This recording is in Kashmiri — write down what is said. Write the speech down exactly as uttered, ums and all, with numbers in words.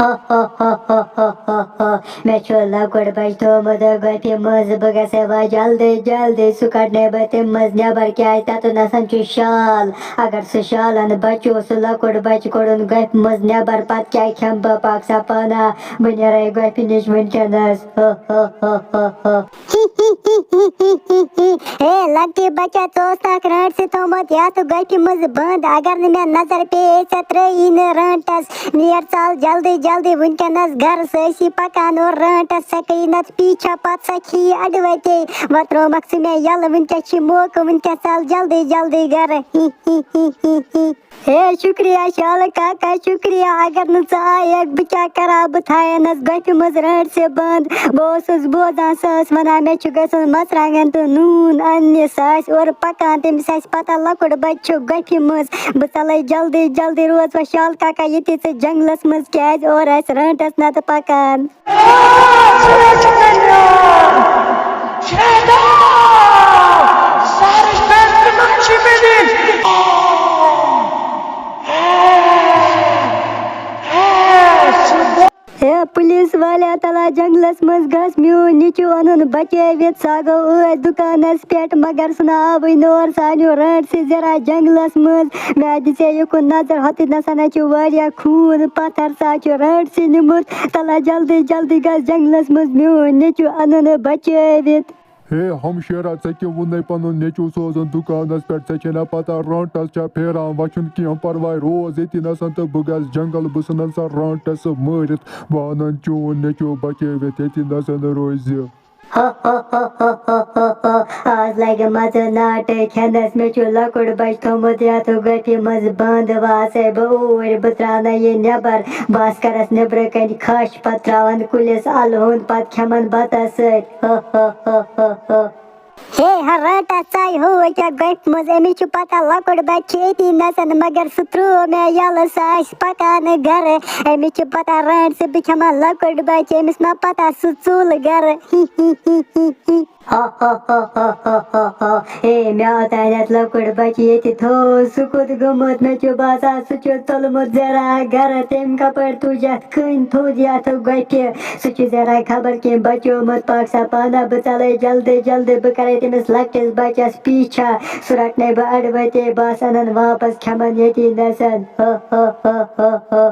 ہا ہا ہا ہا ہا ہا ہا۔ مےٚ چھُ لۄکُٹ بچہٕ تھوٚومُت گۄپھِ منٛز، بہٕ گژھٕ وۄنۍ جلدی جلدی، سُہ کڑنَے بہٕ تَمہِ منٛز نٮ۪بر، کیٛازِ تَتٮ۪ن نَسَن چھُ شال۔ اگر سُہ شالن بچو، سُہ لۄکُٹ بچہٕ کوٚڑُن گۄپھِ منٛز نٮ۪بر، پتہٕ کیٛاہ کھٮ۪مہٕ بہٕ؟ پاک سا پانا، بہٕ نیرے گۄپھِ نِش وٕنکیٚنس۔ ہا ہا ہا ہا ہا۔ ہے لۄکٹہِ بچہ، ژٕ اوسکھ رانٛٹسٕے تھوٚومُت یتھ گۄپھِ منٛز بنٛد۔ اگر نہٕ مےٚ نظر پیٚیہِ، ژےٚ ترٛٲیی نہٕ رانٛٹس۔ نیر ژل جلدی جلدی وٕنکیٚنس گرٕ، سُہ ٲسی پکان اورٕ رانٛٹس، ژےٚ کٔری نتہٕ پیچھا، پتہٕ سۄ کھیٚیی اڈٕ وتے۔ وۄنۍ ترٛوومکھ ژٕ مےٚ یلہٕ، وٕنکیٚس چھی موقعہٕ، وٕنکیٚس ژل جلدی جلدی گرٕ۔ ہی ہی ہی ہی ہی۔ ہے، شُکریہ شالہٕ کاکا، شُکریہ۔ اگر نہٕ ژٕ آیکھ، بہٕ کیٛاہ کرٕ ہا؟ بہٕ تھاوہینَس گۄپھِ منٛز رانٛٹسٕے بنٛد۔ بہٕ اوسُس بوزان، سۄ ٲس وَنان، مےٚ چھُ گژھُن مَرژٕوانٛگَن تہٕ نوٗن اَننہِ۔ سۄ آسہِ اورٕ پَکان، تٔمِس آسہِ پَتہ، لۄکُٹ بَچہٕ چھُ گۄپھِ منٛز۔ بہٕ ژَلَے جلدی جلدی، روز وۄنۍ شالہٕ کاکا ییٚتی ژٕ جنٛگلَس منٛز، کیٛازِ اورٕ آسہِ رانٛٹَس نَتہٕ پَکان۔ ہے پُلیٖس والیا، تَلہ جنٛگلَس منٛز گژھ، میون نیٚچوٗ اَنُن بچٲوِتھ۔ سُہ ہا گوٚو ٲدۍ دُکانَس پٮ۪ٹھ، مگر سُہ نہ آوٕے نور، سُہ ہا نیوٗ رانٛٹسٕے زِرا جنٛگلَس منٛز۔ مےٚ ہا دِژے یُکُن نظر، ہۄتٮ۪تھ نَسا نہ چھُ واریاہ خوٗن پَتھر، سُہ ہا چھُ رانٛٹسٕے نیوٗمُت۔ تَلہ جلدی جلدی گژھ جنٛگلَس منٛز، میون نیٚچوٗ اَنُن بچٲوِتھ۔ ہے ہمشیرا، ژےٚ کیٛاہ ووٚنُے پنُن نیٚچوٗ سوزُن دُکانس پٮ۪ٹھ؟ ژےٚ چھے نا پتہ رانٛٹس چھا پھیران؟ وۄنۍ چھُنہٕ کینٛہہ پرواے، روز ییٚتی نسن تہٕ بہٕ گژھٕ جنگل، بہٕ ژھٕنن سۄ رانٛٹس مٲرِتھ، بہٕ انن چون نیٚچوٗ بچٲوِتھ، ییٚتی نسن روزِ۔ ہا ہا ہا ہا ہا ہا ہا۔ آز لگہِ مزٕ ناٹہٕ کھٮ۪نس، مےٚ چھُ لۄکُٹ بچہٕ تھوٚومُت یتھ گۄپھِ منٛز بند، وۄنۍ آسے بہٕ اوٗرۍ، بہٕ تراونہٕ یہِ نٮ۪بر، بہٕ آسہٕ کرس نٮ۪برٕ کنہِ کھش، پتہٕ تراون کُلِس الہٕ ہُنٛد، پتہٕ کھٮ۪من بتس سۭتۍ۔ ہا ہا ہا ہا ہا۔ ہے، ہا رانٛٹس ژایہِ ہُہ أکیٛاہ گۄپھِ منٛز، أمِس چھُ پتہ لۄکُٹ بچہٕ چھُ أتی نژان، مگر سُہ ترٛوو مےٚ یَلہٕ، سُہ آسہِ پکان گرٕ۔ أمِس چھُ پتہ رانٛٹسٕے بہٕ کھٮ۪مہٕ ہا لۄکُٹ بچہٕ، أمِس ما پتہ سُہ ژوٚل گرٕ۔ ہی ہی ہی ہی ہی۔ ہا ہا ہا ہا ہا ہا ہا۔ ہے، مےٚ آو تانٮ۪تھ لۄکُٹ بچہٕ ییٚتہِ تھوٚو، سُہ کوٚت گوٚمُت؟ مےٚ چھُ باسان سُہ چھُ ژوٚلمُت زِرا گرٕ، تٔمۍ کپٲرۍ تُج اَتھ کٔنۍ تھوٚد یَتھ گۄپھِ۔ سُہ چھُ زِرا خبر کیٚنٛہہ بچومُت، پاک سا پانہ، بہٕ ژَلَے جلدی جلدی، بہٕ کَرَے تٔمِس لۄکٹِس بَچَس پیٖچھا، سُہ رَٹنَے بہٕ اَڈٕ وَتے، بہٕ آسہٕ اَنَن واپَس، کھٮ۪مَن ییٚتی نَسَن۔ ہہ ہہ ہہ ہہ ہہ۔